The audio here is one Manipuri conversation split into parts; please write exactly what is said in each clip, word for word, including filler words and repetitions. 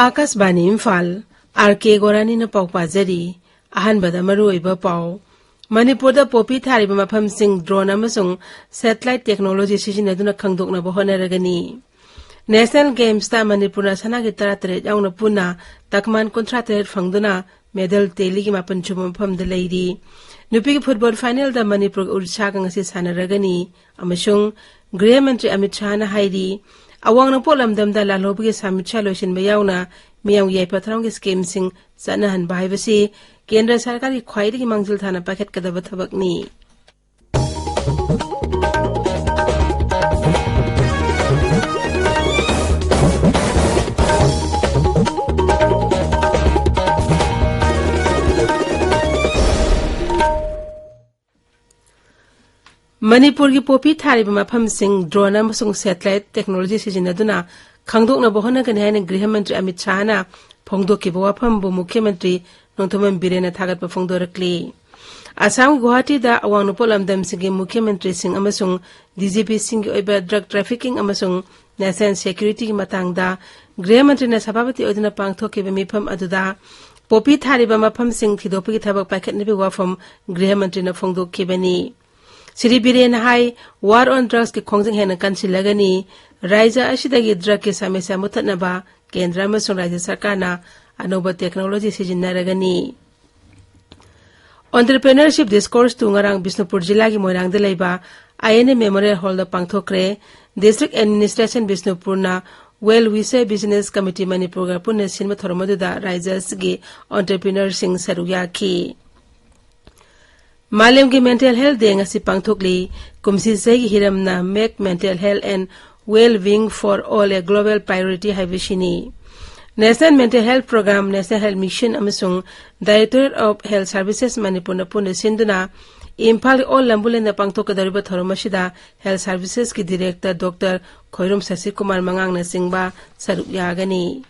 ꯑꯥꯀꯥꯁꯕꯥꯅꯤ ꯏꯝꯐꯥꯜ, ꯑꯥꯔ ꯀꯦ ꯒꯣꯔꯥꯅꯤꯅ ꯄꯥꯎ ꯄꯥꯖꯔꯤ꯫ ꯑꯍꯥꯟꯕꯗ ꯃꯔꯨꯑꯣꯏꯕ ꯄꯥꯎ꯫ ꯃꯅꯤꯄꯨꯔꯗ ꯄꯣꯄꯤ ꯊꯥꯔꯤꯕ ꯃꯐꯝꯁꯤꯡ drone ꯑꯃꯁꯨꯡ satellite technology ꯁꯤꯖꯤꯟꯅꯗꯨꯅ ꯈꯪꯗꯣꯛꯅꯕ ꯍꯣꯠꯅꯔꯒꯅꯤ꯫ National Gamesꯇ ꯃꯅꯤꯄꯨꯔꯅ ꯁꯅꯥꯒꯤ ꯇꯔꯥꯇꯔꯦꯠ ꯌꯥꯎꯅ ꯄꯨꯟꯅ ꯇꯛꯃꯥꯟ ꯀꯨꯟꯊ꯭ꯔꯥꯇꯔꯦꯠ ꯐꯪꯗꯨꯅ medal tallyꯒꯤ ꯃꯥꯄꯟꯁꯨꯕ ꯃꯐꯝꯗ ꯂꯩꯔꯤ꯫ ꯅꯨꯄꯤꯒꯤ football finalꯗ ꯃꯅꯤꯄꯨꯔꯒ ꯑꯣꯔꯤꯁꯥꯒ ꯉꯁꯤ ꯁꯥꯟꯅꯔꯒꯅꯤ꯫ ꯑꯃꯁꯨꯡ ꯒ꯭ꯔꯤꯍ ꯃꯟꯇ꯭ꯔꯤ ꯑꯃꯤꯠ ꯁꯥꯍꯅ ꯍꯥꯏꯔꯤ, ꯑꯋꯥꯡ ꯅꯣꯡꯄꯣꯛ ꯂꯝꯗꯝꯗ ꯂꯥꯜꯍꯧꯕꯒꯤ ꯁꯃꯤꯠꯁꯥ ꯂꯣꯏꯁꯤꯟꯕ ꯌꯥꯎꯅ ꯃꯤꯌꯥꯝꯒꯤ ꯌꯥꯏꯐ ꯊꯧꯔꯥꯡꯒꯤ schemeꯁꯤꯡ ꯆꯠꯅꯍꯟꯕ ꯍꯥꯏꯕꯁꯤ ꯀꯦꯟꯗ꯭ꯔ ꯁꯔꯀꯥꯔꯒꯤ ꯈ꯭ꯋꯥꯏꯗꯒꯤ ꯃꯥꯡꯖꯤꯜ ꯊꯥꯅ ꯄꯥꯏꯈꯠꯀꯗꯕ ꯊꯕꯛꯅꯤ꯫ ꯃꯅꯤꯄꯨꯔꯒꯤ ꯄꯣꯄꯤ ꯊꯥꯔꯤꯕ ꯃꯐꯝꯁꯤꯡ drone ꯑꯃꯁꯨꯡ satellite technology ꯁꯤꯖꯤꯟꯅꯗꯨꯅ ꯈꯪꯗꯣꯛꯅꯕ ꯍꯣꯠꯅꯒꯅꯤ ꯍꯥꯏꯅ ꯒ꯭ꯔꯤꯍ ꯃꯟꯇ꯭ꯔꯤ ꯑꯃꯤꯠ ꯁꯥꯍꯅ ꯐꯣꯡꯗꯣꯛꯈꯤꯕ ꯋꯥꯐꯝꯕꯨ ꯃꯨꯈ꯭ꯌ ꯃꯟꯇ꯭ꯔꯤ ꯅꯣꯡꯊꯣꯝꯕꯝ ꯕꯤꯔꯦꯟꯅ ꯊꯥꯒꯠꯄ ꯐꯣꯡꯗꯣꯔꯛꯂꯤ꯫ ꯑꯁꯥꯝꯒꯤ ꯒꯨꯋꯥꯍꯥꯇꯤꯗ ꯑꯋꯥꯡ ꯅꯣꯡꯄꯣꯛ ꯂꯝꯗꯝꯁꯤꯡꯒꯤ ꯃꯨꯈ꯭ꯌ ꯃꯟꯇ꯭ꯔꯤꯁꯤꯡ ꯑꯃꯁꯨꯡ DGPꯁꯤꯡꯒꯤ ꯑꯣꯏꯕ drug trafficking ꯑꯃꯁꯨꯡ national securityꯒꯤ ꯃꯇꯥꯡꯗ ꯒ꯭ꯔꯤꯍ ꯃꯟꯇ꯭ꯔꯤꯅ ꯁꯚꯥꯄꯇꯤ ꯑꯣꯏꯗꯨꯅ ꯄꯥꯡꯊꯣꯛꯈꯤꯕ ꯃꯤꯐꯝ ꯑꯗꯨꯗ ꯄꯣꯄꯤ ꯊꯥꯔꯤꯕ ꯃꯐꯝꯁꯤꯡ ꯊꯤꯗꯣꯛꯄꯒꯤ ꯊꯕꯛ ꯄꯥꯏꯈꯠꯅꯕꯒꯤ ꯋꯥꯐꯝ ꯒ꯭ꯔꯤꯍ ꯃꯟꯇ꯭ꯔꯤꯅ ꯐꯣꯡꯗꯣꯛꯈꯤꯕꯅꯤ꯫ ꯁ꯭ꯔꯤ ꯕꯤꯔꯦꯟꯅ ꯍꯥꯏ, war on drugsꯀꯤ ꯈꯣꯡꯖꯪ ꯍꯦꯟꯅ ꯀꯟꯁꯤꯜꯂꯒꯅꯤ꯫ ꯔꯥꯖ꯭ꯌ ꯑꯁꯤꯗꯒꯤ drugꯀꯤ ꯁꯃꯁ꯭ꯌꯥ ꯃꯨꯠꯊꯠꯅꯕ ꯀꯦꯟꯗ꯭ꯔ ꯑꯃꯁꯨꯡ ꯔꯥꯖ꯭ꯌ ꯁꯔꯀꯥꯔꯅ ꯑꯅꯧꯕ technology ꯁꯤꯖꯤꯟꯅꯔꯒꯅꯤ꯫ Entrepreneurship Discourse two ꯉꯔꯥꯡ ꯕꯤꯁꯅꯨꯄꯨꯔ ꯖꯤꯂꯥꯒꯤ ꯃꯣꯏꯔꯥꯡꯗ ꯂꯩꯕ INA Memorial Hallꯗ ꯄꯥꯡꯊꯣꯛꯈ꯭ꯔꯦ꯫ District Administration ꯕꯤꯁꯅꯨꯄꯨꯔꯅ Well Wisher Business Committee ꯃꯅꯤꯄꯨꯔꯒ ꯄꯨꯟꯅ ꯁꯤꯟꯕ ꯊꯧꯔꯝ ꯑꯗꯨꯗ ꯔꯥꯖ꯭ꯌ ꯑꯁꯤꯒꯤ entrepreneurꯁꯤꯡ ꯁꯔꯨꯛ ꯌꯥꯈꯤ꯫ ꯃꯥꯂꯦꯝꯒꯤ Mental Health Day ꯉꯁꯤ ꯄꯥꯡꯊꯣꯛꯂꯤ꯫ ꯀꯨꯝꯁꯤ ꯆꯍꯤꯒꯤ ꯍꯤꯔꯝꯅ Make Mental Health and Well-being for All a Global Priority ꯍꯥꯏꯕꯁꯤꯅꯤ꯫ National Mental Health Program, National Health Mission ꯑꯃꯁꯨꯡ Directorate of Health Services ꯃꯅꯤꯄꯨꯔꯅ ꯄꯨꯟꯅ ꯁꯤꯟꯗꯨꯅ ꯏꯝꯐꯥꯜꯒꯤ ꯑꯣꯜ ꯂꯝꯕꯨꯂꯦꯟꯗ ꯄꯥꯡꯊꯣꯛꯀꯗꯧꯔꯤꯕ ꯊꯧꯔꯝ ꯑꯁꯤꯗ Health Servicesꯀꯤ Director Doctor ꯈꯣꯏꯔꯨꯝ ꯁꯁꯤꯀꯨꯃꯥꯔ ꯃꯉꯥꯡꯅꯆꯤꯡꯕ ꯁꯔꯨꯛ ꯌꯥꯒꯅꯤ꯫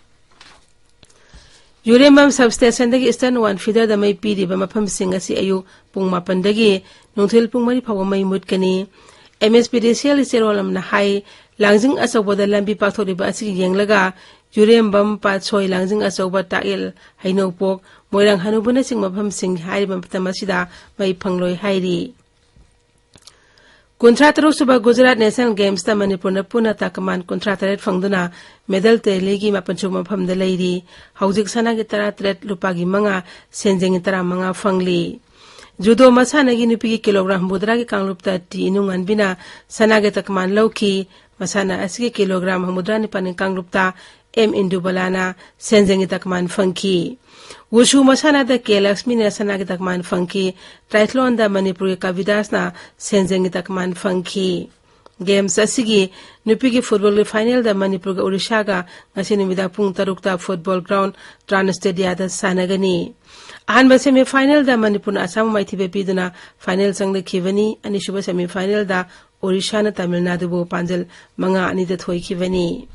ꯌꯨꯔꯦꯝꯕꯝ ꯁꯕ ꯁ꯭ꯇꯦꯁꯟꯗꯒꯤ ꯏꯁꯇꯔꯟ ꯋꯥꯟ ꯐꯤꯗꯔꯗ ꯃꯩ ꯄꯤꯔꯤꯕ ꯃꯐꯝꯁꯤꯡ ꯑꯁꯤ ꯑꯌꯨꯛ ꯄꯨꯡ ꯃꯥꯄꯟꯗꯒꯤ ꯅꯨꯡꯊꯤꯜ ꯄꯨꯡ ꯃꯔꯤ ꯐꯥꯎꯕ ꯃꯩ ꯃꯨꯠꯀꯅꯤ꯫ ꯑꯦꯝ ꯑꯦꯁ ꯄꯤ ꯗꯤ ꯁꯤ ꯑꯦꯜꯒꯤ ꯆꯦꯔꯣꯜ ꯑꯃꯅ ꯍꯥꯏ, ꯂꯥꯡꯖꯤꯡ ꯑꯆꯧꯕꯗ ꯂꯝꯕꯤ ꯄꯥꯛꯊꯣꯛꯂꯤꯕ ꯑꯁꯤꯒꯤ ꯌꯦꯡꯂꯒ ꯌꯨꯔꯦꯝꯕꯝ, ꯄꯥꯠꯁꯣꯏ, ꯂꯥꯡꯖꯤꯡ ꯑꯆꯧꯕ, ꯇꯥꯛꯌꯦꯜ, ꯍꯩꯅꯧꯄꯣꯛ, ꯃꯣꯏꯔꯥꯡ ꯍꯅꯨꯕꯅꯆꯤꯡꯕ ꯃꯐꯝꯁꯤꯡ ꯍꯥꯏꯔꯤꯕ ꯃꯇꯝ ꯑꯁꯤꯗ ꯃꯩ ꯐꯪꯂꯣꯏ ꯍꯥꯏꯔꯤ꯫ ꯀꯨꯟꯊ꯭ꯔꯥ ꯇꯔꯨꯛ ꯁꯨꯕ ꯒꯨꯖꯔꯥꯠ ꯅꯦꯁꯅꯦꯜ ꯒꯦꯝꯁꯇ ꯃꯅꯤꯄꯨꯔꯅ ꯄꯨꯟꯅ ꯇꯥꯀꯃꯥꯟ ꯀꯨꯟꯊ꯭ꯔꯥ ꯇꯔꯦꯠ ꯐꯪꯗꯨꯅ ꯃꯦꯗꯜ ꯇꯦꯂꯤꯒꯤ ꯃꯥꯄꯟ ꯁꯨꯕ ꯃꯐꯝꯗ ꯂꯩꯔꯤ꯫ ꯍꯧꯖꯤꯛ ꯁꯅꯥꯒꯤ ꯇꯔꯥ ꯇꯔꯦꯠ, ꯂꯨꯄꯥꯒꯤ ꯃꯉꯥ, ꯁꯦꯟꯖꯦꯡꯒꯤ ꯇꯔꯥ ꯃꯉꯥ ꯐꯪꯂꯤ꯫ ꯖꯨꯗꯣ ꯃꯁꯥꯟꯅꯒꯤ ꯅꯨꯄꯤꯒꯤ ꯀꯤꯂꯣꯒ꯭ꯔꯥꯝ ꯍꯨꯝꯐꯨꯇꯔꯥꯒꯤ ꯀꯥꯡꯂꯨꯞꯇ ꯇꯤ ꯏꯅꯨꯉꯥꯟꯕꯤꯅ ꯁꯅꯥꯒꯤ ꯇꯥꯀꯃꯥꯟ ꯂꯧꯈꯤ꯫ ꯃꯁꯥꯟꯅ ꯑꯁꯤꯒꯤ ꯀꯤꯂꯣꯒ꯭ꯔꯥꯝ ꯍꯨꯝꯐꯨꯇꯔꯥ ꯅꯤꯄꯥꯟꯒꯤ ꯀꯥꯡꯂꯨꯞꯇ ꯑꯦꯝ ꯏꯟꯗꯨꯕꯂꯥꯅ ꯁꯦꯟꯖꯦꯡꯒꯤ ꯇꯥꯀꯃꯥꯟ ꯐꯪꯈꯤ꯫ ꯋꯨꯁꯨ ꯃꯁꯥꯟꯅꯗ ꯀꯦ ꯂꯛꯁꯃꯤꯅ ꯁꯅꯥꯒꯤ ꯇꯥꯀꯃꯥꯟ ꯐꯪꯈꯤ꯫ ꯇ꯭ꯔꯥꯏꯊ꯭ꯂꯣꯟꯗ ꯃꯅꯤꯄꯨꯔꯒꯤ ꯀꯕꯤꯗꯥꯁꯅ ꯁꯦꯟꯖꯦꯡꯒꯤ ꯇꯥꯀꯃꯥꯟ ꯐꯪꯈꯤ꯫ ꯒꯦꯝꯁ ꯑꯁꯤꯒꯤ ꯅꯨꯄꯤꯒꯤ ꯐꯨꯠꯕꯣꯜꯒꯤ ꯐꯥꯏꯅꯦꯜꯗ ꯃꯅꯤꯄꯨꯔꯒ ꯑꯣꯔꯤꯁꯥꯒ ꯉꯁꯤ ꯅꯨꯃꯤꯗꯥꯡ ꯄꯨꯡ ꯇꯔꯨꯛꯇ ꯐꯨꯠꯕꯣꯜ ꯒ꯭ꯔꯥꯎꯟ ꯇ꯭ꯔꯥꯟ ꯁ꯭ꯇꯦꯗꯤꯌꯥꯗ ꯁꯥꯟꯅꯒꯅꯤ꯫ ꯑꯍꯥꯟꯕ ꯁꯦꯃꯤ ꯐꯥꯏꯅꯦꯜꯗ ꯃꯅꯤꯄꯨꯔꯅ ꯑꯁꯥꯝꯕꯨ ꯃꯥꯏꯊꯤꯕ ꯄꯤꯗꯨꯅ ꯐꯥꯏꯅꯦꯜ ꯆꯪꯂꯛꯈꯤꯕꯅꯤ꯫ ꯑꯅꯤꯁꯨꯕ ꯁꯦꯃꯤ ꯐꯥꯏꯅꯦꯜꯗ ꯑꯣꯔꯤꯁꯥꯅ ꯇꯥꯃꯤꯜ ꯅꯥꯗꯨꯕꯨ ꯄꯥꯟꯖꯜ ꯃꯉꯥ ꯑꯅꯤꯗ ꯊꯣꯏꯈꯤꯕꯅꯤ꯫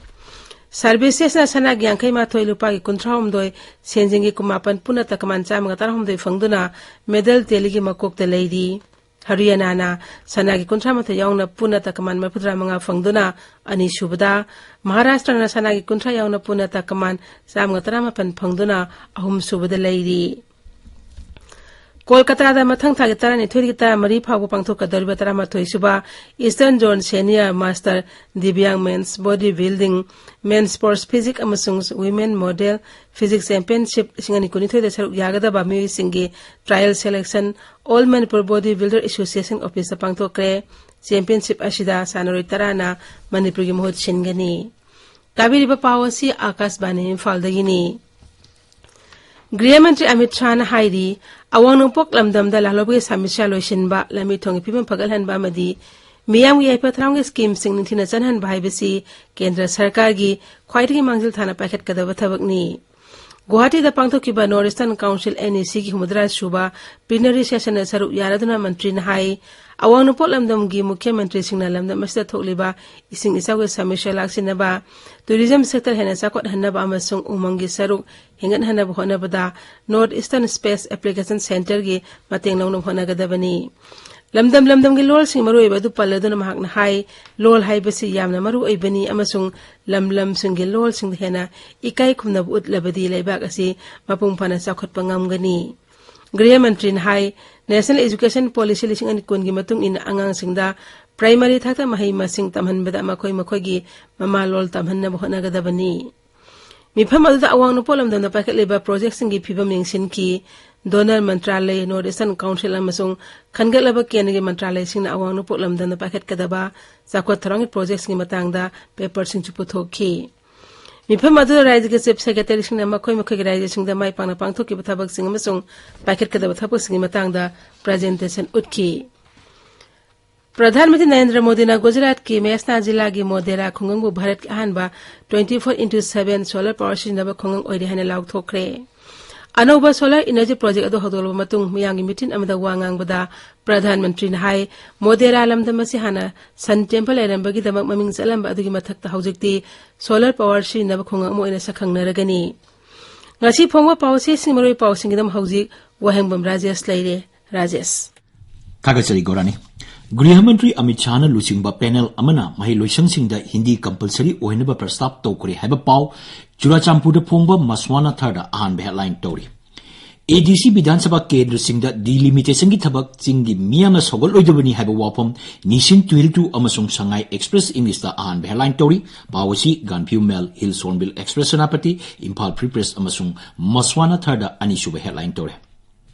ꯁꯔꯚꯤꯁꯦꯁꯅ ꯁꯅꯥꯒꯤ ꯌꯥꯡꯈꯩ ꯃꯥꯊꯣꯏ, ꯂꯨꯄꯥꯒꯤ ꯀꯨꯟꯊ꯭ꯔꯥ ꯍꯨꯝꯗꯣꯏ, ꯁꯦꯟꯖꯦꯡꯒꯤ ꯀꯨꯟꯃꯥꯄꯟ, ꯄꯨꯟꯅ ꯇꯥꯀꯃꯥꯟ ꯆꯥꯝꯃꯒ ꯇꯔꯥꯍꯨꯝꯗꯣꯏ ꯐꯪꯗꯨꯅ ꯃꯦꯗꯜ ꯇꯦꯂꯤꯒꯤ ꯃꯀꯣꯛꯇ ꯂꯩꯔꯤ꯫ ꯍꯔꯤꯌꯥꯅꯥꯅ ꯁꯅꯥꯒꯤ ꯀꯨꯟꯊ꯭ꯔꯥ ꯃꯥꯊꯣꯏ ꯌꯥꯎꯅ ꯄꯨꯟꯅ ꯇꯥꯀꯃꯥꯟ ꯃꯔꯤꯐꯨꯇꯔꯥ ꯃꯉꯥ ꯐꯪꯗꯨꯅ ꯑꯅꯤꯁꯨꯕꯗ, ꯃꯍꯥꯔꯥꯁꯇ꯭ꯔꯅ ꯁꯅꯥꯒꯤ ꯀꯨꯟꯊ꯭ꯔꯥ ꯌꯥꯎꯅ ꯄꯨꯟꯅ ꯇꯥꯀꯃꯥꯟ ꯆꯥꯝꯃꯒ ꯇꯔꯥꯃꯥꯄꯟ ꯐꯪꯗꯨꯅ ꯑꯍꯨꯝꯁꯨꯕꯗ ꯂꯩꯔꯤ꯫ ꯀꯣꯜꯀꯇꯥꯗ ꯃꯊꯪ ꯊꯥꯒꯤ ꯇꯔꯥꯅꯤꯊꯣꯏꯗꯒꯤ ꯇꯔꯥꯃꯔꯤ ꯐꯥꯎꯕ ꯄꯥꯡꯊꯣꯛꯀꯗꯧꯔꯤꯕ ꯇꯔꯥꯃꯥꯊꯣꯏ ꯁꯨꯕ ꯏꯁꯇꯔꯟ ꯖꯣꯟ ꯁꯦꯅꯤꯌꯔ ꯃꯥꯁꯇꯔ ꯗꯤꯕ꯭ꯌꯥꯡ men's body building, men's sports physique ꯑꯃꯁꯨꯡ ꯋꯤꯃꯦꯟ ꯃꯣꯗꯦꯜ ꯐꯤꯖꯤꯛ ꯆꯦꯝꯄꯤꯌꯟꯁꯤꯞ ꯂꯤꯁꯤꯡ ꯑꯅꯤ ꯀꯨꯟꯅꯤꯊꯣꯏꯗ ꯁꯔꯨꯛ ꯌꯥꯒꯗꯕ ꯃꯤꯑꯣꯏꯁꯤꯡꯒꯤ trial selection all Manipur body builder association ꯑꯣꯐꯤꯁꯇ ꯄꯥꯡꯊꯣꯛꯈ꯭ꯔꯦ꯫ ꯆꯦꯝꯄꯤꯌꯟꯁꯤꯞ ꯑꯁꯤꯗ ꯁꯥꯟꯅꯔꯣꯏ ꯇꯔꯥꯅ ꯃꯅꯤꯄꯨꯔꯒꯤ ꯃꯍꯨꯠ ꯁꯤꯟꯒꯅꯤ꯫ ꯇꯥꯕꯤꯔꯤꯕ ꯄꯥꯎ ꯑꯁꯤ ꯑꯥꯀꯥꯁꯕꯥꯅꯤ ꯏꯝꯐꯥꯜꯗꯒꯤꯅꯤ꯫ ꯒ꯭ꯔꯤꯍ ꯃꯟꯇ꯭ꯔꯤ ꯑꯃꯤꯠ ꯁꯥꯍꯅ ꯍꯥꯏꯔꯤ, ꯑꯋꯥꯡ ꯅꯣꯡꯄꯣꯛ ꯂꯝꯗꯝꯗ ꯂꯥꯜꯍꯧꯕꯒꯤ ꯁꯃꯁ꯭ꯌꯥ ꯂꯣꯏꯁꯤꯟꯕ, ꯂꯝꯕꯤ ꯊꯣꯡꯒꯤ ꯐꯤꯕꯝ ꯐꯒꯠꯍꯟꯕ ꯑꯃꯗꯤ ꯃꯤꯌꯥꯝꯒꯤ ꯌꯥꯏꯐ ꯊꯧꯔꯥꯡꯒꯤ ꯁ꯭ꯀꯤꯝꯁꯤꯡ ꯅꯤꯡꯊꯤꯅ ꯆꯠꯍꯟꯕ ꯍꯥꯏꯕꯁꯤ ꯀꯦꯟꯗ꯭ꯔ ꯁꯔꯀꯥꯔꯒꯤ ꯈ꯭ꯋꯥꯏꯗꯒꯤ ꯃꯥꯡꯖꯤꯜ ꯊꯥꯅ ꯄꯥꯏꯈꯠꯀꯗꯕ ꯊꯕꯛꯅꯤ꯫ ꯒꯨꯋꯥꯍꯥꯇꯤꯗ ꯄꯥꯡꯊꯣꯛꯈꯤꯕ North Eastern Council, NECꯒꯤ ꯍꯨꯝꯐꯨꯇꯔꯥ ꯁꯨꯕ plenary sessionꯗ ꯁꯔꯨꯛ ꯌꯥꯅꯗꯨꯅ ꯃꯟꯇ꯭ꯔꯤꯅ ꯍꯥꯏ, ꯑꯋꯥꯡ ꯅꯣꯡꯄꯣꯛ ꯂꯝꯗꯝꯒꯤ ꯃꯨꯈ꯭ꯌ ꯃꯟꯇ꯭ꯔꯤꯁꯤꯡꯅ ꯂꯝꯗꯝ ꯑꯁꯤꯗ ꯊꯣꯛꯂꯤꯕ ꯏꯁꯤꯡ ꯏꯆꯥꯎꯒꯤ ꯁꯃꯁ꯭ꯌꯥ ꯂꯥꯛꯁꯤꯟꯅꯕ, tourism sector ꯍꯦꯟꯅ ꯆꯥꯎꯈꯠꯍꯟꯅꯕ ꯑꯃꯁꯨꯡ ꯎꯃꯪꯒꯤ ꯁꯔꯨꯛ ꯍꯦꯟꯒꯠꯍꯟꯅꯕ ꯍꯣꯠꯅꯕꯗ North Eastern Space Application Centreꯒꯤ ꯃꯇꯦꯡ ꯂꯧꯅꯕ ꯍꯣꯠꯅꯒꯗꯕꯅꯤ꯫ ꯂꯝꯗꯝ ꯂꯝꯗꯝꯒꯤ ꯂꯣꯜꯁꯤꯡ ꯃꯔꯨꯑꯣꯏꯕ ꯑꯗꯨ ꯄꯜꯂꯗꯨꯅ ꯃꯍꯥꯛꯅ ꯍꯥꯏ, ꯂꯣꯜ ꯍꯥꯏꯕꯁꯤ ꯌꯥꯝꯅ ꯃꯔꯨ ꯑꯣꯏꯕꯅꯤ ꯑꯃꯁꯨꯡ ꯂꯝ ꯂꯝꯁꯤꯡꯒꯤ ꯂꯣꯜꯁꯤꯡꯗ ꯍꯦꯟꯅ ꯏꯀꯥꯏ ꯈꯨꯝꯅꯕ ꯎꯠꯂꯕꯗꯤ ꯂꯩꯕꯥꯛ ꯑꯁꯤ ꯃꯄꯨꯡ ꯐꯥꯅ ꯆꯥꯎꯈꯠꯄ ꯉꯝꯒꯅꯤ꯫ ꯒ꯭ꯔꯤꯍ ꯃꯟꯇ꯭ꯔꯤꯅ ꯍꯥꯏ, National Education Policy ꯂꯤꯁꯤꯡ ꯑꯅꯤ ꯀꯨꯟꯒꯤ ꯃꯇꯨꯡ ꯏꯟꯅ ꯑꯉꯥꯡꯁꯤꯡꯗ primary ꯊꯥꯛꯇ ꯃꯍꯩ ꯃꯁꯤꯡ ꯇꯝꯍꯟꯕꯗ ꯃꯈꯣꯏ ꯃꯈꯣꯏꯒꯤ ꯃꯃꯥ ꯂꯣꯜ ꯇꯝꯍꯟꯅꯕ ꯍꯣꯠꯅꯒꯗꯕꯅꯤ꯫ ꯃꯤꯐꯝ ꯑꯗꯨꯗ ꯑꯋꯥꯡ ꯅꯣꯡꯄꯣꯛ ꯂꯝꯗꯝꯗ ꯄꯥꯏꯈꯠꯂꯤꯕ projectꯁꯤꯡꯒꯤ ꯐꯤꯕꯝ ꯌꯦꯡꯁꯤꯟꯈꯤ꯫ Donor ꯃꯟꯇ꯭ꯔꯥꯂꯌ, North Eastern Council ꯑꯃꯁꯨꯡ ꯈꯟꯒꯠꯂꯕ ꯀꯦꯟꯗ꯭ꯔꯒꯤ ꯃꯟꯇ꯭ꯔꯥꯂꯌꯁꯤꯡꯅ ꯑꯋꯥꯡ ꯅꯣꯡꯄꯣꯛ ꯂꯝꯗꯝꯗ ꯄꯥꯏꯈꯠꯀꯗꯕ ꯆꯥꯎꯈꯠ ꯊꯧꯔꯥꯡꯒꯤ projectꯁꯤꯡꯒꯤ ꯃꯇꯥꯡꯗ paperꯁꯤꯡꯁꯨ ꯄꯨꯊꯣꯛꯈꯤ꯫ ꯃꯤꯐꯝ ꯑꯗꯨꯗ ꯔꯥꯖ꯭ꯌꯒꯤ chief secretaryꯁꯤꯡꯅ ꯃꯈꯣꯏ ꯃꯈꯣꯏꯒꯤ ꯔꯥꯖ꯭ꯌꯁꯤꯡꯗ ꯃꯥꯏ ꯄꯥꯛꯅ ꯄꯥꯡꯊꯣꯛꯈꯤꯕ ꯊꯕꯛꯁꯤꯡ ꯑꯃꯁꯨꯡ ꯄꯥꯏꯈꯠꯀꯗꯕ ꯊꯕꯛꯁꯤꯡꯒꯤ ꯃꯇꯥꯡꯗ presentation ꯎꯠꯈꯤ꯫ ꯄ꯭ꯔꯙꯥꯟ ꯃꯟꯇ꯭ꯔꯤ ꯅꯔꯦꯟꯗ꯭ꯔ ꯃꯣꯗꯤꯅ ꯒꯨꯖꯔꯥꯠꯀꯤ ꯃꯦꯁꯅꯥ ꯖꯤꯂꯥꯒꯤ ꯃꯣꯗꯦꯔꯥ ꯈꯨꯡꯒꯪꯕꯨ ꯚꯥꯔꯠꯀꯤ ꯑꯍꯥꯟꯕ twenty four into seven solar power ꯁꯤꯖꯤꯟꯅꯕ ꯈꯨꯡꯒꯪ ꯑꯣꯏꯔꯦ ꯍꯥꯏꯅ ꯂꯥꯎꯊꯣꯛꯈ꯭ꯔꯦ꯫ ꯑꯅꯧꯕ solar energy project ꯑꯗꯨ ꯍꯧꯗꯣꯛꯂꯕ ꯃꯇꯨꯡ ꯃꯤꯌꯥꯝꯒꯤ meeting ꯑꯃꯗ ꯋꯥ ꯉꯥꯡꯕꯗ ꯄ꯭ꯔꯙꯥꯟ ꯃꯟꯇ꯭ꯔꯤꯅ ꯍꯥꯏ, ꯃꯣꯗꯦꯔꯥ ꯂꯝꯗꯝ ꯑꯁꯤ ꯍꯥꯟꯅ Sun Temple ꯂꯩꯔꯝꯕꯒꯤꯗꯃꯛ ꯃꯃꯤꯡ ꯆꯠꯂꯝꯕ ꯑꯗꯨꯒꯤ ꯃꯊꯛꯇ ꯍꯧꯖꯤꯛꯇꯤ solar power ꯁꯤꯖꯤꯟꯅꯕ ꯈꯨꯡꯒꯪ ꯑꯃ ꯑꯣꯏꯅ ꯁꯛꯈꯪꯅꯔꯒꯅꯤ꯫ ꯉꯁꯤ ꯐꯣꯡꯕ ꯄꯥꯎꯆꯦꯁꯤꯡ, ꯃꯔꯨꯑꯣꯏꯕ ꯄꯥꯎꯁꯤꯡꯒꯤꯗꯃꯛ ꯍꯧꯖꯤꯛ ꯋꯥꯍꯦꯡꯕꯝ ꯔꯥꯖꯦꯁ ꯂꯩꯔꯦ꯫ ꯔꯥꯖꯦꯁ꯫ ꯊꯥꯒꯠꯆꯔꯤ ꯒꯧꯔꯥꯅꯤ꯫ ꯒ꯭ꯔꯤꯍ ꯃꯟꯇ꯭ꯔꯤ ꯑꯃꯤꯠ ꯁꯥꯍꯅ ꯂꯨꯆꯤꯡꯕ panel ꯑꯃꯅ ꯃꯍꯩꯂꯣꯏꯁꯪꯁꯤꯡꯗ ꯍꯤꯟꯗꯤ compulsory ꯑꯣꯏꯍꯟꯅꯕ ꯄ꯭ꯔꯁꯇꯥꯞ ꯇꯧꯈ꯭ꯔꯦ ꯍꯥꯏꯕ ꯄꯥꯎ ꯆꯨꯔꯥꯆꯥꯟꯄꯨꯔꯗ ꯐꯣꯡꯕ ꯃꯁ꯭ꯋꯥꯅꯥ ꯊꯔꯗ ꯑꯍꯥꯟꯕ headline ꯇꯧꯔꯤ꯫ ADC ꯕꯤꯙꯥꯟ ꯁꯚꯥ ꯀꯦꯟꯗ꯭ꯔꯁꯤꯡꯗ delimitationꯒꯤ ꯊꯕꯛꯁꯤꯡꯒꯤ ꯃꯤꯌꯥꯝꯅ ꯁꯧꯒꯠꯂꯣꯏꯗꯕꯅꯤ ꯍꯥꯏꯕ ꯋꯥꯐꯝ ꯅꯤꯁꯤꯟ ꯇꯨꯍꯤꯜꯇꯨ ꯑꯃꯁꯨꯡ ꯁꯉꯥꯏ Express Englishꯇ ꯑꯍꯥꯟꯕ headline ꯇꯧꯔꯤ꯫ ꯄꯥꯎ ꯑꯁꯤ ꯒꯥꯟꯐꯤꯌꯨ ꯃꯦꯜ, ꯍꯤꯜ ꯁꯣꯔꯟꯕꯤꯜ Express Senapati, Imphal Free Press ꯑꯃꯁꯨꯡ ꯃꯁ꯭ꯋꯥꯅꯥ ꯊꯔꯗ ꯑꯅꯤꯁꯨꯕ headline ꯇꯧꯔꯦ꯫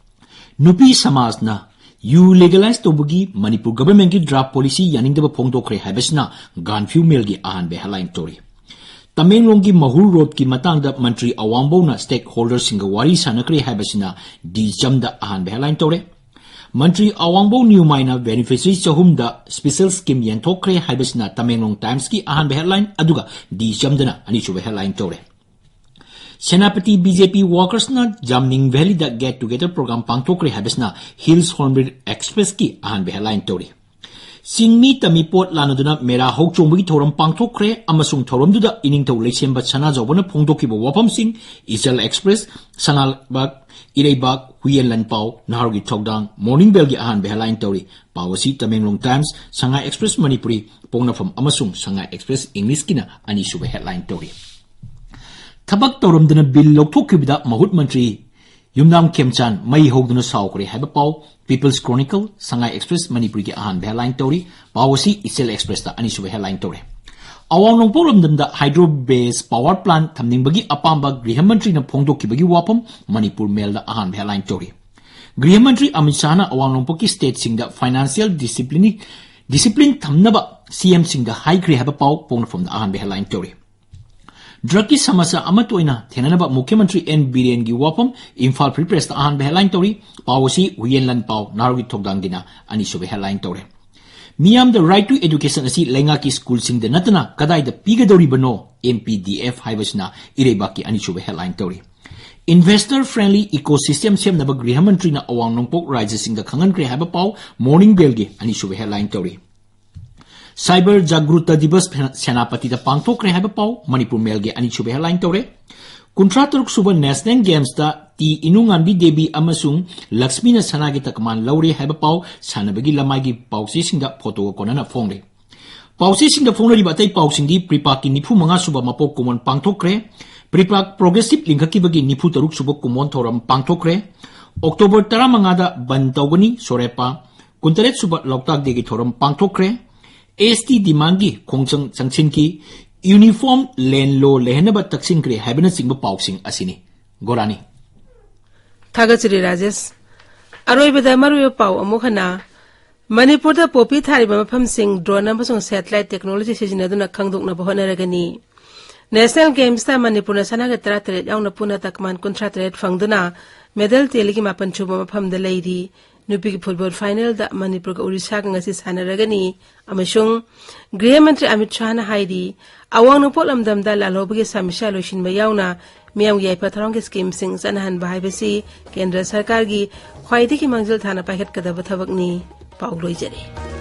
ꯅꯨꯄꯤ ꯁꯃꯥꯖꯅ ꯌꯨ legalize ꯇꯧꯕꯒꯤ ꯃꯅꯤꯄꯨꯔ governmentꯀꯤ draft policy ꯌꯥꯅꯤꯡꯗꯕ ꯐꯣꯡꯗꯣꯛꯈ꯭ꯔꯦ ꯍꯥꯏꯕꯁꯤꯅ ꯒꯥꯟꯐꯤꯌꯨ ꯃꯦꯜꯒꯤ ꯑꯍꯥꯟꯕ headline ꯇꯧꯔꯤ꯫ ꯇꯃꯦꯡꯂꯣꯡꯒꯤ ꯃꯍꯨꯔ ꯔꯣꯗꯀꯤ ꯃꯇꯥꯡꯗ ꯃꯟꯇ꯭ꯔꯤ ꯑꯋꯥꯡꯕꯧꯅ stakeholderꯁꯤꯡꯒ ꯋꯥꯔꯤ ꯁꯥꯟꯅꯈ꯭ꯔꯦ ꯍꯥꯏꯕꯁꯤꯅ ꯗꯤ ꯆꯝꯗ ꯑꯍꯥꯟꯕ headline ꯇꯧꯔꯦ꯫ ꯃꯟꯇ꯭ꯔꯤ ꯑꯋꯥꯡꯕꯧ ꯅ꯭ꯌꯨꯃꯥꯏꯅ beneficiary ꯆꯍꯨꯝꯗ special scheme ꯌꯦꯟꯊꯣꯛꯈ꯭ꯔꯦ ꯍꯥꯏꯕꯁꯤꯅ ꯇꯃꯦꯡꯂꯣꯡ Timesꯀꯤ ꯑꯍꯥꯟꯕ headline, ꯑꯗꯨꯒ ꯗꯤ ꯆꯝꯗꯅ ꯑꯅꯤꯁꯨꯕ headline ꯇꯧꯔꯦ꯫ ꯁꯦꯅꯥꯄꯇꯤ ꯕꯤ ꯖꯦ ꯄꯤ ꯋꯥꯔꯀꯔꯁꯅ ꯖꯥꯝꯅꯤꯡ ꯚꯦꯂꯤꯗ ꯒꯦꯠ ꯇꯨꯒꯦꯗꯔ ꯄ꯭ꯔꯣꯒ꯭ꯔꯥꯝ ꯄꯥꯡꯊꯣꯛꯈ꯭ꯔꯦ ꯍꯥꯏꯕꯁꯤꯅ ꯍꯤꯜꯁ ꯍꯣꯔꯟꯕꯤꯜ ꯑꯦꯛꯁꯄ꯭ꯔꯦꯁꯀꯤ ꯑꯍꯥꯟꯕ ꯍꯦꯗꯂꯥꯏꯟ ꯇꯧꯔꯤ꯫ ꯆꯤꯡꯃꯤ ꯇꯝꯃꯤ ꯄꯣꯠ ꯂꯥꯟꯅꯗꯨꯅ ꯃꯦꯔꯥ ꯍꯧꯆꯣꯡꯕꯒꯤ ꯊꯧꯔꯝ ꯄꯥꯡꯊꯣꯛꯈ꯭ꯔꯦ ꯑꯃꯁꯨꯡ ꯊꯧꯔꯝꯗꯨꯗ ꯏꯅꯤꯡꯊꯧ ꯂꯩꯁꯦꯝꯕ ꯁꯅꯥꯖꯥꯎꯕꯅ ꯐꯣꯡꯗꯣꯛꯈꯤꯕ ꯋꯥꯐꯝꯁꯤꯡ ꯏꯆꯜ ꯑꯦꯛꯁꯄ꯭ꯔꯦꯁ, ꯁꯉꯥꯏ ꯂꯩꯕꯥꯛ, ꯏꯔꯩꯕꯥꯛ, ꯍꯨꯏꯌꯦꯟ ꯂꯟꯄꯥꯎ, ꯅꯍꯥꯔꯣꯜꯒꯤ ꯊꯧꯗꯥꯡ, ꯃꯣꯔꯅꯤꯡ ꯕꯦꯜꯒꯤ ꯑꯍꯥꯟꯕ ꯍꯦꯗꯂꯥꯏꯟ ꯇꯧꯔꯤ꯫ ꯄꯥꯎ ꯑꯁꯤ ꯇꯃꯦꯡꯂꯣꯡ ꯇꯥꯏꯝꯁ, ꯁꯉꯥꯏ ꯑꯦꯛꯁꯄ꯭ꯔꯦꯁ ꯃꯅꯤꯄꯨꯔꯤ, ꯄꯣꯛꯅꯐꯝ ꯑꯃꯁꯨꯡ ꯁꯉꯥꯏ ꯑꯦꯛꯁꯄ꯭ꯔꯦꯁ ꯏꯪꯂꯤꯁꯀꯤꯅ ꯑꯅꯤꯁꯨꯕ ꯍꯦꯗꯂꯥꯏꯟ ꯇꯧꯔꯤ꯫ ꯊꯕꯛ ꯇꯧꯔꯝꯗꯅ ꯕꯤꯜ ꯂꯧꯊꯣꯛꯈꯤꯕꯗ ꯃꯍꯨꯠ ꯃꯟꯇ꯭ꯔꯤ ꯌꯨꯝꯅꯥꯝ ꯈꯦꯝꯆꯥꯟ ꯃꯩ ꯍꯧꯗꯨꯅ ꯁꯥꯎꯈ꯭ꯔꯦ ꯍꯥꯏꯕ ꯄꯥꯎ ꯄꯤꯄꯜꯁ ꯀ꯭ꯔꯣꯅꯤꯀꯜ, ꯁꯉꯥꯏ ꯑꯦꯛꯁꯄ꯭ꯔꯦꯁ ꯃꯅꯤꯄꯨꯔꯤꯒꯤ ꯑꯍꯥꯟꯕ ꯍꯦꯗꯂꯥꯏꯟ ꯇꯧꯔꯤ꯫ ꯄꯥꯎ ꯑꯁꯤ ꯏꯆꯦꯜ ꯑꯦꯛꯁꯄ꯭ꯔꯦꯁꯇ ꯑꯅꯤꯁꯨꯕ ꯍꯦꯗꯂꯥꯏꯟ ꯇꯧꯔꯦ꯫ ꯑꯋꯥꯡ ꯅꯣꯡꯄꯣꯛ ꯂꯝꯗꯝꯗ ꯍꯥꯏꯗ꯭ꯔꯣ ꯕꯦꯁ ꯄꯥꯋꯔ ꯄ꯭ꯂꯥꯟꯠ ꯊꯝꯅꯤꯡꯕꯒꯤ ꯑꯄꯥꯝꯕ ꯒ꯭ꯔꯤꯍ ꯃꯟꯇ꯭ꯔꯤꯅ ꯐꯣꯡꯗꯣꯛꯈꯤꯕꯒꯤ ꯋꯥꯐꯝ ꯃꯅꯤꯄꯨꯔ ꯃꯦꯜꯗ ꯑꯍꯥꯟꯕ ꯍꯦꯗꯂꯥꯏꯟ ꯇꯧꯔꯤ꯫ ꯒ꯭ꯔꯤꯍ ꯃꯟꯇ꯭ꯔꯤ ꯑꯃꯤꯠ ꯁꯥꯍꯅ ꯑꯋꯥꯡ ꯅꯣꯡꯄꯣꯛꯀꯤ ꯁ꯭ꯇꯦꯠꯁꯤꯡꯗ ꯐꯥꯏꯅꯥꯟꯁꯤꯌꯦꯜ ꯗꯤꯁꯤꯄ꯭ꯂꯤꯅꯤꯡ, ꯗꯤꯁꯤꯄ꯭ꯂꯤꯟ ꯊꯝꯅꯕ ꯁꯤ ꯑꯦꯝꯁꯤꯡꯗ ꯍꯥꯏꯈ꯭ꯔꯦ ꯍꯥꯏꯕ ꯄꯥꯎ ꯄꯣꯛꯅꯐꯝꯗ ꯑꯍꯥꯟꯕ ꯍꯦꯗꯂꯥꯏꯟ ꯇꯧꯔꯤ꯫ ꯗ꯭ꯔꯒꯀꯤ ꯁꯃꯁ꯭ꯌꯥ ꯑꯃꯠꯇ ꯑꯣꯏꯅ ꯊꯦꯡꯅꯅꯕ ꯃꯨꯈ꯭ꯌ ꯃꯟꯇ꯭ꯔꯤ ꯑꯦꯟ ꯕꯤꯔꯦꯟꯒꯤ ꯋꯥꯐꯝ ꯏꯝꯐꯥꯜ ꯐ꯭ꯔꯤ ꯄ꯭ꯔꯦꯁꯇ ꯑꯍꯥꯟꯕ ꯍꯦꯗꯂꯥꯏꯟ ꯇꯧꯔꯤ꯫ ꯄꯥꯎ ꯑꯁꯤ ꯍꯨꯌꯦꯟ ꯂꯟꯄꯥꯎ, ꯅꯍꯥꯔꯣꯜꯒꯤ ꯊꯧꯗꯥꯡꯒꯤꯅ ꯑꯅꯤꯁꯨꯕ ꯍꯦꯗꯂꯥꯏꯟ ꯇꯧꯔꯦ꯫ ꯃꯤꯌꯥꯝꯗ ꯔꯥꯏꯠ ꯇꯨ ꯑꯦꯗꯨꯀꯦꯁꯟ ꯑꯁꯤ ꯂꯩꯉꯥꯛꯀꯤ ꯁ꯭ꯀꯨꯜꯁꯤꯡꯗ ꯅꯠꯇꯅ ꯀꯗꯥꯏꯗ ꯄꯤꯒꯗꯧꯔꯤꯕꯅꯣ, ꯑꯦꯝ ꯄꯤ ꯗꯤ ꯑꯦꯐ ꯍꯥꯏꯕꯁꯤꯅ ꯏꯔꯩꯕꯥꯛꯀꯤ ꯑꯅꯤꯁꯨꯕ ꯍꯦꯗꯂꯥꯏꯟ ꯇꯧꯔꯤ꯫ ꯏꯟꯚꯦꯁꯇꯔ ꯐ꯭ꯔꯦꯟꯂꯤ ꯏꯀꯣꯁꯤꯁꯇꯦꯝ ꯁꯦꯝꯅꯕ ꯒ꯭ꯔꯤꯍ ꯃꯟꯇ꯭ꯔꯤꯅ ꯑꯋꯥꯡ ꯅꯣꯡꯄꯣꯛ ꯔꯥꯖ꯭ꯌꯁꯤꯡꯗ ꯈꯪꯍꯟꯈ꯭ꯔꯦ ꯍꯥꯏꯕ ꯄꯥꯎ ꯃꯣꯔꯅꯤꯡ ꯕꯦꯜꯒꯤ ꯑꯅꯤꯁꯨꯕ ꯍꯦꯗꯂꯥꯏꯟ ꯇꯧꯔꯤ꯫ ꯁꯥꯏꯕꯔ ꯖꯥꯒ꯭ꯔꯨꯇ ꯗꯤꯕꯁ ꯁꯦꯅꯥꯄꯇꯤꯗ ꯄꯥꯡꯊꯣꯛꯈ꯭ꯔꯦ ꯍꯥꯏꯕ ꯄꯥꯎ ꯃꯅꯤꯄꯨꯔ ꯃꯦꯜꯒꯤ ꯑꯅꯤꯁꯨꯕ ꯍꯦꯗꯂꯥꯏꯟ ꯇꯧꯔꯦ꯫ ꯀꯨꯟꯊ꯭ꯔꯥ ꯇꯔꯨꯛ ꯁꯨꯕ ꯅꯦꯁꯅꯦꯜ ꯒꯦꯝꯁꯇ ꯇꯤ ꯏꯅꯨꯉꯥꯟꯕꯤ ꯗꯦꯕꯤ ꯑꯃꯁꯨꯡ ꯂꯛꯁꯃꯤꯅ ꯁꯅꯥꯒꯤ ꯇꯀꯃꯥꯟ ꯂꯧꯔꯦ ꯍꯥꯏꯕ ꯄꯥꯎ ꯁꯥꯟꯅꯕꯒꯤ ꯂꯃꯥꯏꯒꯤ ꯄꯥꯎꯆꯦꯁꯤꯡꯗ ꯐꯣꯇꯣꯒ ꯀꯣꯟꯅꯅ ꯐꯣꯡꯂꯤ꯫ ꯄꯥꯎꯆꯦꯁꯤꯡꯗ ꯐꯣꯡꯅꯔꯤꯕ ꯑꯇꯩ ꯄꯥꯎꯁꯤꯡꯗꯤ ꯄ꯭ꯔꯤꯄꯥꯛꯀꯤ ꯅꯤꯐꯨ ꯃꯉꯥ ꯁꯨꯕ ꯃꯄꯣꯛ ꯀꯨꯝꯑꯣꯟ ꯄꯥꯡꯊꯣꯛꯈ꯭ꯔꯦ꯫ ꯄ꯭ꯔꯤꯄꯥꯛ ꯄ꯭ꯔꯣꯒ꯭ꯔꯦꯁꯤꯞ ꯂꯤꯡꯈꯠꯈꯤꯕꯒꯤ ꯅꯤꯐꯨ ꯇꯔꯨꯛ ꯁꯨꯕ ꯀꯨꯝꯑꯣꯟ ꯊꯧꯔꯝ ꯄꯥꯡꯊꯣꯛꯈ꯭ꯔꯦ꯫ ꯑꯣꯛꯇꯣꯕꯔ ꯇꯔꯥꯃꯉꯥꯗ ꯕꯟ ꯇꯧꯒꯅꯤ ꯁꯣꯔꯦꯄꯥ꯫ ꯀꯨꯟꯇꯔꯦꯠ ꯁꯨꯕ ꯂꯣꯛꯇꯥꯛ ꯗꯦꯒꯤ ꯊꯧꯔꯝ ꯄꯥꯡꯊꯣꯛꯈ꯭ꯔꯦ꯫ ꯑꯦꯁ ꯇꯤ ꯗꯤꯃꯥꯟꯒꯤ ꯈꯣꯡꯖꯪ ꯆꯪꯁꯤꯟꯈꯤ꯫ ꯌꯨꯅꯤꯐꯣꯔꯝ ꯂꯦꯟ ꯂꯣ ꯂꯩꯍꯟꯅꯕ ꯇꯛꯁꯤꯟꯈ꯭ꯔꯦ ꯍꯥꯏꯕꯅꯆꯤꯡꯕ ꯄꯥꯎꯁꯤꯡ ꯑꯁꯤꯅꯤ꯫ ꯒꯣꯔꯥꯅꯤ꯫ ꯊꯥꯒꯠꯆꯔꯤ ꯔꯥꯖꯦꯁ꯫ ꯑꯔꯣꯏꯕꯗ ꯃꯔꯨꯑꯣꯏꯕ ꯄꯥꯎ ꯑꯃꯨꯛ ꯍꯟꯅ꯫ ꯃꯅꯤꯄꯨꯔꯗ ꯄꯣꯄꯤ ꯊꯥꯔꯤꯕ ꯃꯐꯝꯁꯤꯡ ꯗ꯭ꯔꯣꯟ ꯑꯃꯁꯨꯡ ꯁꯦꯇꯦꯂꯥꯏꯠ ꯇꯦꯛꯅꯣꯂꯣꯖꯤ ꯁꯤꯖꯤꯟꯅꯗꯨꯅ ꯈꯪꯗꯣꯛꯅꯕ ꯍꯣꯠꯅꯔꯒꯅꯤ꯫ ꯅꯦꯁꯅꯦꯜ ꯒꯦꯝꯁꯇ ꯃꯅꯤꯄꯨꯔꯅ ꯁꯅꯥꯒꯤ ꯇꯔꯥꯇꯔꯦꯠ ꯌꯥꯎꯅ ꯄꯨꯟꯅ ꯇꯀꯃꯥꯟ ꯀꯨꯟꯊ꯭ꯔꯥ ꯇꯔꯦꯠ ꯐꯪꯗꯨꯅ ꯃꯦꯗꯜ ꯇꯦꯂꯤꯒꯤ ꯃꯥꯄꯟ ꯁꯨꯕ ꯃꯐꯝꯗ ꯂꯩꯔꯤ꯫ ꯅꯨꯄꯤꯒꯤ ꯐꯨꯠꯕꯣꯜ ꯐꯥꯏꯅꯦꯜꯗ ꯃꯅꯤꯄꯨꯔꯒ ꯎꯔꯤꯁꯥꯒ ꯉꯁꯤ ꯁꯥꯟꯅꯔꯒꯅꯤ꯫ ꯑꯃꯁꯨꯡ ꯒ꯭ꯔꯤꯍ ꯃꯟꯇ꯭ꯔꯤ ꯑꯃꯤꯠ ꯁꯥꯍꯅ ꯍꯥꯏꯔꯤ, ꯑꯋꯥꯡ ꯅꯣꯡꯄꯣꯛ ꯂꯝꯗꯝꯗ ꯂꯥꯜꯍꯧꯕꯒꯤ ꯁꯃꯁ꯭ꯌꯥ ꯂꯣꯏꯁꯤꯟꯕ ꯌꯥꯎꯅ ꯃꯤꯌꯥꯝꯒꯤ ꯌꯥꯏꯐ ꯊꯧꯔꯥꯡꯒꯤ ꯁ꯭ꯀꯤꯝꯁꯤꯡ ꯆꯠꯅꯍꯟꯕ ꯍꯥꯏꯕꯁꯤ ꯀꯦꯟꯗ꯭ꯔ ꯁꯔꯀꯥꯔꯒꯤ ꯈ꯭ꯋꯥꯏꯗꯒꯤ ꯃꯥꯡꯖꯤꯜ ꯊꯥꯅ ꯄꯥꯏꯈꯠꯀꯗꯕ ꯊꯕꯛꯅꯤ꯫ ꯄꯥꯎ ꯂꯣꯏꯖꯔꯦ꯫